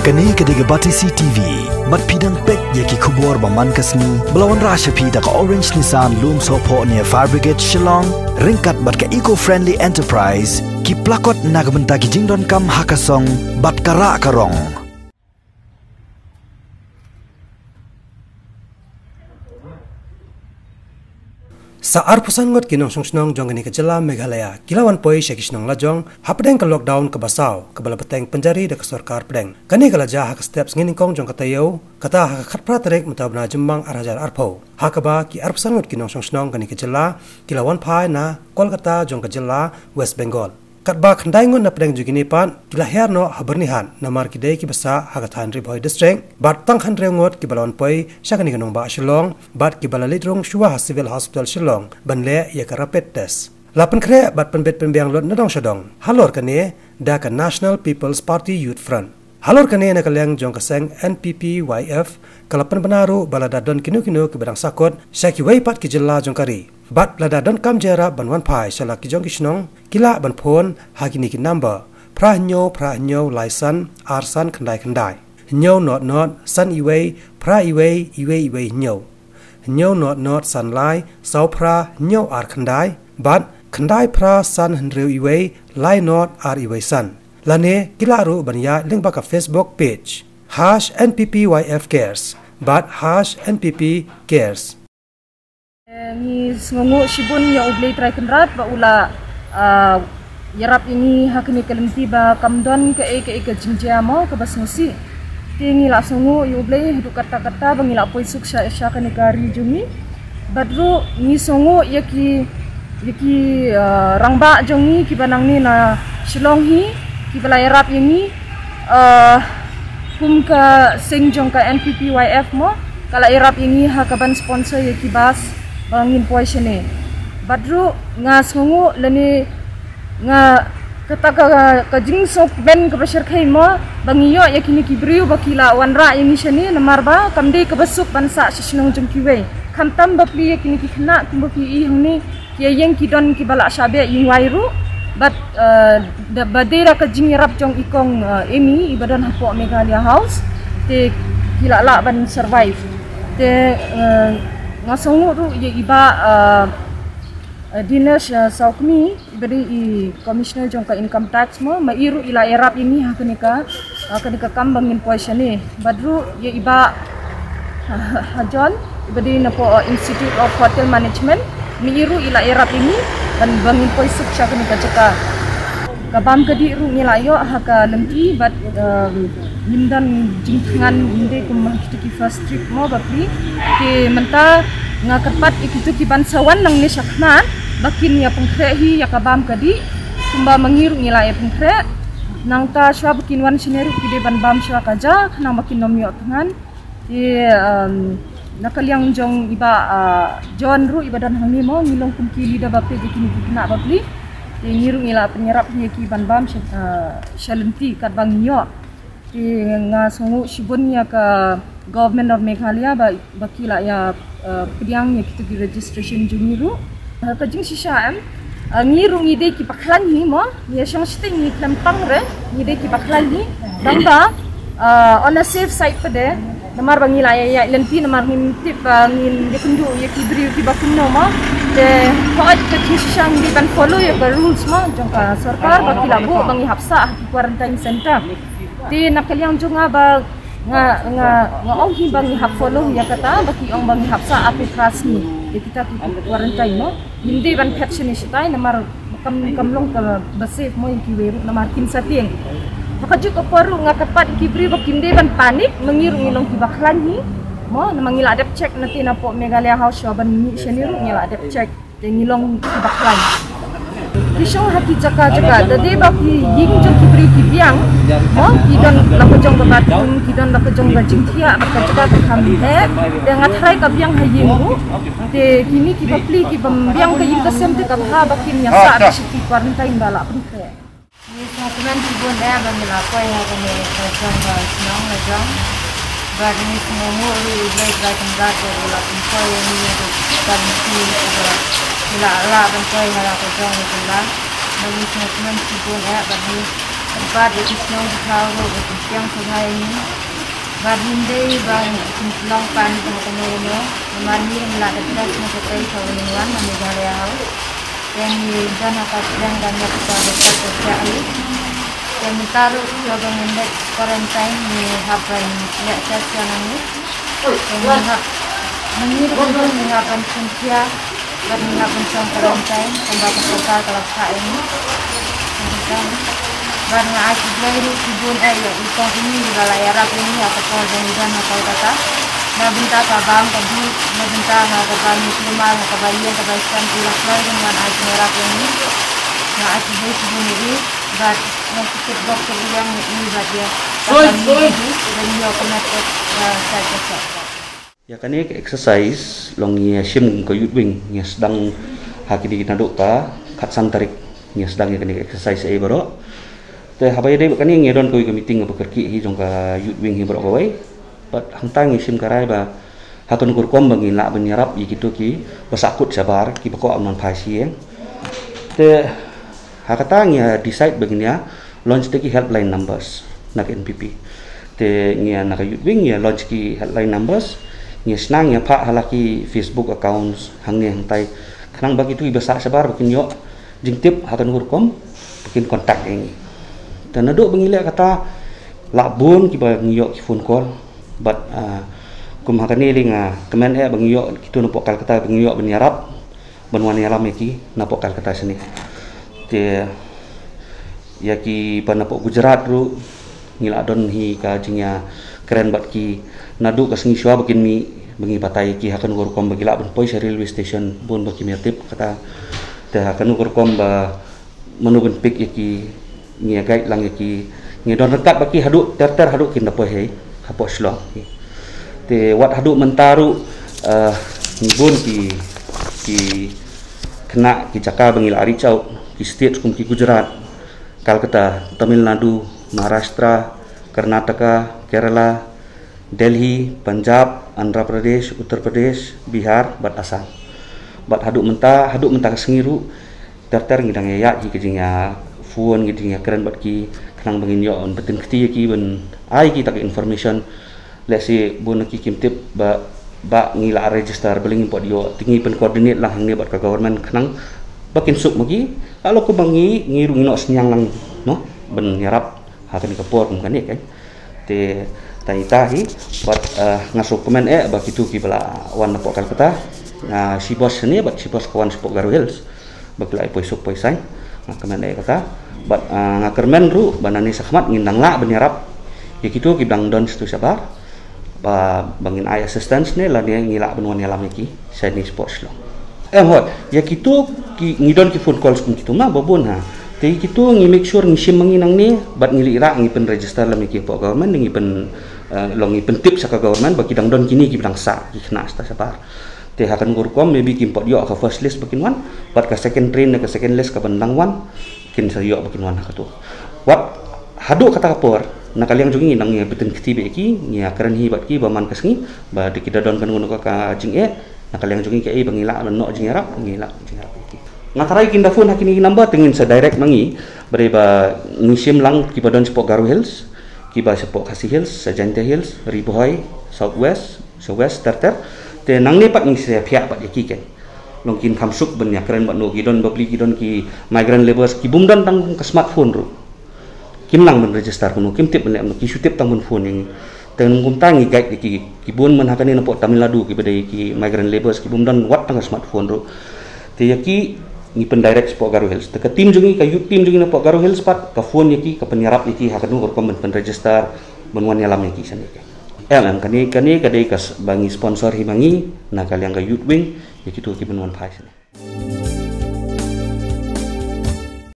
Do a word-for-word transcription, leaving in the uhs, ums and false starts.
Kane ka dei ka Batesi T V. Bad phi dang peit ïa ki khubor ba man ka sngi ba la wanrah sha phi da ka Orange Nissan Lumsohphoh near Fire Brigade Shillong, ryngkat bad ka Eco Friendly Enterprise, ki plakot na ka bynta ki jingdonkam ha ka song bad ka rah ka rong. Sa arphew san ngut ki nongshong shnong jong kane ka jylla Meghalaya ki la wan poi sha ki shnong lajong hapdeng ka lockdown kaba saw kaba la bteng pynjari da ka sorkar pdeng. Kane ka la jia ha ka step sngi nyngkong jong ka taïew, kata ha ka khatphra tarik mynta u bnai Jymmang ar hajar arphew, ha kaba ki arphew san ngut ki nongshong shnong kane ka jylla ki la wan phai na Kolkata jong ka jylla West Bengal. Katba khyndai ngut na pdeng jong kine pat ki la hiar noh ha Byrnihat namar ki dei kiba sah ha ka thaiñ Ri Bhoi District, bad tang hynriew ngut kiba la wan poi sha kane ka nongbah Shillong bad kiba la leit rung shuwa ha Civil Hospital Shillong ban leh ïa ka rapid test. La pynkhreh bad pynbit pynbiang lut na dong sha dong halor kane da ka National People's Party Youth Front. Halor kane na ka liang jong ka seng N P P Y F ka la pynbna ruh ba lada don kino kino kiba dang sahkut sha kiwei pat ki jylla jong ka ri bad lada donkam jingïarap ban wan phai sha la ki jong ki shnong, ki lah ban phone ha kine ki number: phra hynñiew phra hynñiew lai san ar san khyndai khyndai, hynñiew not not san iwei phra iwei iwei iwei hynñiew, hynñiew not not san lai saw phra hynñiew ar khyndai, bad khyndai phra san hynriew iwei lai not ar iwei san. Lane ki lah ruh ban ïaid lyngba ka Facebook page hash N P P Y F cares bad hash N P P cares. Eh, ngi sngewnguh shibun ïa U Blei Trai Kynrad ba u la, ah, ïarap ïa ngi ha kane ka lynti ba kam don kaei kaei ka jingjia mo kaba sngewsih. Te ngi la sngewnguh ïa U Blei haduh katta katta ba ngi la poi suk sha, sha kane ka ri jong ngi. Bad ruh ngi sngewnguh ïa ki, ïa ki, ah, rangbah jong ngi kiba nangne na Shillong hi kiba la ïarap ïa ngi, ah, kum ka seng jong ka N P P Y F mo, ka la ïarap ïa ngi ha kaban sponsor ïa ki bus ba ngin poi shane. Bad ruh nga sngewnguh lane nga kata ka, ka jingsngewkmen kaba shyrkhei mo ba ngi ïoh ïa kine ki briew ba ki la wanrah ïa ngi shane namar ba kam dei kaba suk ban sah sha shnong jong kiwei. Khamtam bapli ïa kine ki khynnah kumba phi i hangne, ki ïeng ki don kiba la shah beh ïing wai ruh. Bad, eh, da, ba dei da ka jingïarap jong i kong, eh, Amy iba don hapoh Meghalaya House, te ki la lah ban survive. Te, eh, nga sngewnguh ruh ïa i Bah, eh, eh, Dinesh, eh, Sawkmie iba dei i Commissioner jong ka Income Tax mo, ma i ruh i la ïarap ïa ngi ha kane ka, ha kane ka kam ba ngin poi shane. Bad ruh ïa i Bah, ha, ha, John iba dei napoh, uh, Institute of Hotel Management, ma i ruh i la ïarap ïa ngi ban, ba ngin poi suk sha kane ka jaka. Ka bam ka dih ruh ngi la ïoh ha ka lynti bad, um, ngim don jingthngan, ngim dei kum ha kito ki first trip mo bapli. Te mynta nga kyrpad ïa kito kiban sa wan nangne shakhmat ba kin ïa pynkhreh hi ïa ka bam ka dih kumba ma ngi ruh ngi la ïa pynkhreh. Nangta shuwa ba kin wan shane ruh ki dei ban bam shuwa ka ja khnang ba kin ym ïoh thngan. Te, um, na ka liang jong i Bah, uh, John ruh iba don hangne mo, ngi long kum ki leader bapli jong kine ki khynnah bapli. Te ngi ruh ngi la pynïarap ïa ki ban bam sha, uh, sha lynti katba ngi ïoh. Te nga sngewnguh shibun ïa ka Government of Meghalaya ba, ba ki la ïa, uh, pdiang ïa kito ki registration jong ngi ruh. Uh, ka jingshisha em, uh, ngi ruh ngi dei kiba khlaiñ hi mo, ngi ïa shong shiteng ngi khlem pang re, ngi dei kiba khlaiñ hi. Tangba, uh, on a safe side pat de, namar ba ngi la ïa, ïa lynti namar ngim tip, uh, ngin ïa kynduh ïa ki briew kiba kumno mo. Te hooid ka jingshisha ngi dei ban follow ïa ka rules mo jong ka sorkar ba ki la buh ba ngi hap sah ha ki quarantine center. Te na ka liang jong nga ba nga, nga, nga ong hi ba ngi hap follow ïa kata ba ki ong ba ngi hap sah arphew phra sngi ïa kita ki quarantine mo. Ngim dei ban phet shane shatai namar kam, kam long kaba safe mo ïa kiwei ruh namar kin sa tieng. Ha kajuh ka por ruh nga kyrpad ïa ki briew ba kim dei ban panic, ma ngi ruh ngi long kiba khlaiñ hi mo, namar ngi la dep check na te napoh Meghalaya House shuwa ban mih shane ruh ngi la dep check. Te ngi long kiba khlaiñ. Ki shong ha ki jaka jaka, da dei ba ki ïing jong ki briew ki biang mo, ki don la ka jong ka bathroom, ki don la ka jong ka jingthiah bad ka jaka ka kham heh. Te nga tharai ka biang ha ïing ruh. Te kine ki bapli ki bym biang ka ïing ka sem te ka bha ba kin ïa sah da shi ki quarantine ba la pynkhreh. Ngi sngewkmen shibun eh ba ngi la poi ha kane ka jong ka shnong la jong. Bad ngi sngewnguh ruh ïa U Blei Trai Kynrad ba u la pynpoi ïa ngi ïa ka lynti kaba ngi la lah ban poi ha la ka jong ka jylla. Bad ngi sngewkmen shibun eh bad ngi Bad ïa ki shnong ki thaw ruh ba ki pdiang sngewbha ïa ngi. Bad hynrei ba ngin long pan ha kano kano. Namar ngi ngim lah da test na katei ka ba ngin wan na Meghalaya House. Te ngi don ha ka pdiang da ngi ka ba ka ka ka hi. Te mynta ruh shuwa ba ngin leit quarantine ngi hap ban leh test ïa ngi. Te ngi hap, ngi ruh ngi hap ban shim khia. Bad ngi hap ban shong quarantine kumba ka sorkar ka la sah ïa ngi. Bad nga ai khublei ruh shibun eh ïa i kong i ba la ïarap ïa ngi ha ka por ba ngi don ha Kolkata. Na bynta ka bam ka dih, na bynta ha ka ba ngi kulmar, ha ka ba ïeng, ka ba ïasam, i la kloi ruh ngan ai khublei ïa ngi. Nga ai khublei shibun ïa i bad nga shu tip bok ka ïa ngi bad ïa ka ba ngi dih ban ïoh ka met ka sait ka sait. Ïa kane ka exercise long ngi ïa shim kum ka youth wing ngi ïa sdang ha kine ki naduh ka khatsan tarik ngi ïa sdang ïa kane ka exercise ei baroh. Te haba ïadei bad kane ngi ïa don kawei ka meeting kaba kyrkieh hi jong ka youth wing hi baroh kawei. Bad hangta ngi ïa shim ka rai ba ha kano ka rukom ba ngin lah ban ïarap ïa kito ki ba sahkut shabar ki ba kwah ban phai sha ïing. Te ha kata ngi ïa decide ba ngin ïa launch da ki helpline numbers na ka N P P. Te ngi ïa na ka youth wing ngi ïa launch ki helpline numbers. Ngi ïa shna ngi ïa phah ha la ki Facebook accounts hangne hangtai. Khnang ba kito ki ba sah shabar ba kin ïoh jingtip ha kano ka rukom ba kin contact ïa ngi. Te naduh ba ngi leh kata la bun ki ba ngi ïoh ki phone call. Bad ah, kum ha kane lei nga kmen eh ba ngi ïoh kito napoh Kolkata ba ngi ïoh ban ïarap ban wan ïalam ïa ki napoh Kolkata shane. Te ïa ki ba napoh Gujarat ruh ngi la don hi ka jingïakren bad ki naduh ka sngi shuwa ba kin mih ba ngi batai ïa ki ha kano ka rukom ba ki lah ban poi sha railway station bun ba kim ïatip kata. Te ha kano ka rukom ba mano ban pick ïa ki ngi ïa guide lang ïa ki ngi don ryngkat bad ki haduh ter ter haduh kin da poi hei hapoh Shillong. Te wat haduh mynta ruh ah, ngi bun ki ki khynnah ki jaka ba ngi la reach out ki state kum ki Gujarat, Calcutta, Tamil Nadu, Maharashtra, Karnataka, Kerala, Delhi, Punjab, Andhra Pradesh, Uttar Pradesh, Bihar bad Assam. Bad haduh mynta haduh mynta ka sngi ruh ter ter ngi dang ïa ïaid hi ka jingïa phone ka jingïakren bad ki khnang ba ngin ïoh ban pynkti ïa ki ban ai kita ka information. Lehse bun na ki kim tip ba ba ngi la register ba lei ngim pat ïoh te ngi pyn coordinate lang hangne bad ka government khnang ba kin suk ma ki. Lalo kumba ngi ngi ruh ngi noh synñiang lang noh ban ïarap ha kane ka por kum kane kan. Te tai ta hi bad ah, nga sngewkmen eh ba kito ki ba la wan napoh Calcutta nga shibos shane bad shibos ka wan shapoh Garo Hills ba ki la ïa poi suk poi saiñ. Nga kmen eh kata bad ah, nga kyrmen ruh ba nane shakhmat ngin dang lah ban ïarap ïa kito ki ba dang don shatu shabar ba ba ngin ai assistance ne lane ngi lah ban wan ïalam ïa ki shane shapoh Shillong. Em hoi ïa kito ki ngi don ki phone calls kum kito ma ba bun ha. Te ïa kito ngi make sure ngi shim ma ngi nangne bad ngi leh ïa ngi pyn register lem ïa ki hapoh government ngi pyn eh, long ngi pyntip sha ka government ba ki dang don kine ki ba dang sah ki khynnah shata shabar. Te ha kano ka rukom maybe kim pat ïoh ka first list ba kin wan bad ka second train ne ka second list ka ban dang wan kin sa ïoh ba kin wan ha kato. Wat haduh kata ka por na ka liang jong ngi nang ngi pyntip kti ba ki ngi ïa kren hi bad ki ba man ka sngi ba da ki da don kano kano ka jingeh na ka liang jong ngi kaei ba ngi lah ban noh jingïarap ngi lah jingïarap ïa ki. Nga tharai kin da phone ha kine ki number te ngin sa direct ma ngi ba dei ba ngi shim lang ki ba don shapoh Garo Hills ki ba shapoh Khasi Hills, Jaintia Hills, Ri Bhoi, South West, South West ter ter. Te nangne pat ngi sa phiah pat ïa ki ken. Long kin kham suk ban ïa kren bad no ki don bapli ki don ki migrant labours ki bym don tang ka smartphone ruh. Kim nang ban register kumno kim tip ban leh kumno ki shu tip tang ban phone ïa ngi. Te nang kumta ngi guide ïa ki ki bun man ha kane napoh Tamil Nadu ki ba dei ki migrant labours ki bym don wat tang ka smartphone ruh. Te ïa ki ngi pyn direct shapoh Garo Hills. Te ka team jong ngi ka youth team jong ngi napoh Garo Hills pat ka phone ïa ki ka pynïarap ïa ki ha kano ka rukom ban pyn register ban wan ïalam ïa ki shane. Em em kane kane ka dei ka ba ngi sponsor hi ma ngi na ka liang ka youth wing ïa kito ki ban wan phai shane.